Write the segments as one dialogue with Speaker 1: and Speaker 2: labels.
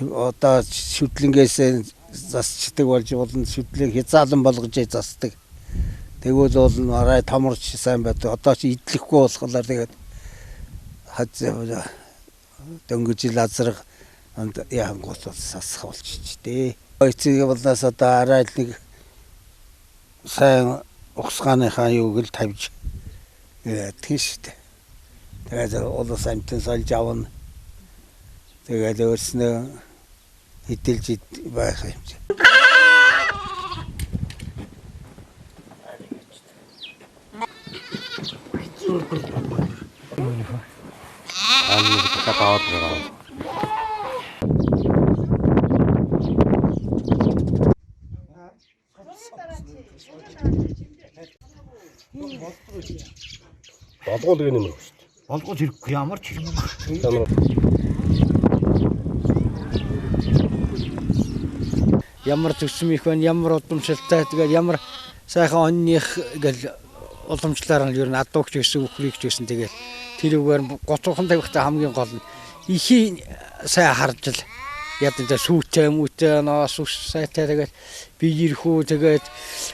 Speaker 1: Одоо шүтлэнгээс засчдаг болж болно. Шүтлэг хязаалан болгож засдаг. Тэгвэл бол арай томорч сайн байдаг. Одоо чи идлэхгүй болохоор тэгээд дөнгөж ил азраг яхангуут сасах болчих дээ. Эцэг болноос одоо арай л нэг сайн ухсгааныхаа юуг л тавьж яадаг шүү дээ. Тэгээд улс амьтан сольж авна. Тэгээд өөрснөө хэдэлж байх юм чи.
Speaker 2: Болгоул гэх юм уу шүү дээ.
Speaker 3: Болгоул хэрэггүй, ямар ч хэрэггүй.
Speaker 1: Ямар төсөм их байна, ямар удамшилтай, тэгээд ямар сайхан онных гэл уламжлалаар нь ер нь адуугч гэсэн, үхрийгч гэсэн тэгээд тэрүүгээр гоцуухан тавихтаа хамгийн гол нь ихийн сайн харж л ядан тэ сүүтэй мүтэй ноос ус сайтай тэгээд би ирэхүү тэгээд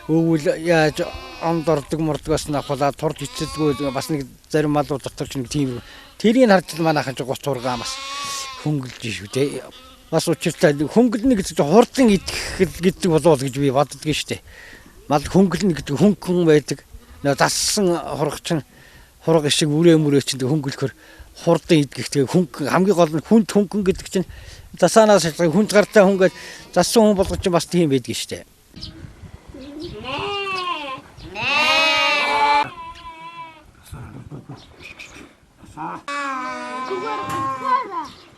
Speaker 1: өвөл яаж онд ордог мордгоос нь авахлаа турж ицэдгүй бас нэг зарим малууд дотор ч нэг тийм тэрийг харж л манайхан ч гоц ургаа бас хөнгөлж шүү дээ. Бас учиртай хөнгөлнө гэдэг чинь хурдан идэх гэдэг болов гэж би боддог шүү дээ. Мал хөнгөлнө гэдэг хөнгөн байдаг. Нөө зассан хураг чинь хураг шиг үрээ мөрөө чинь хөнгөлөхөр хурдан идэх тэгээ хөнгөн хамгийн гол нь хүнд хөнгөн гэдэг чинь засаанаас шалтгаан хүнд гартай хүн гээд зассан хүн болгож чинь бас тийм байдаг шүү дээ.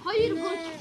Speaker 4: Хоёр гол.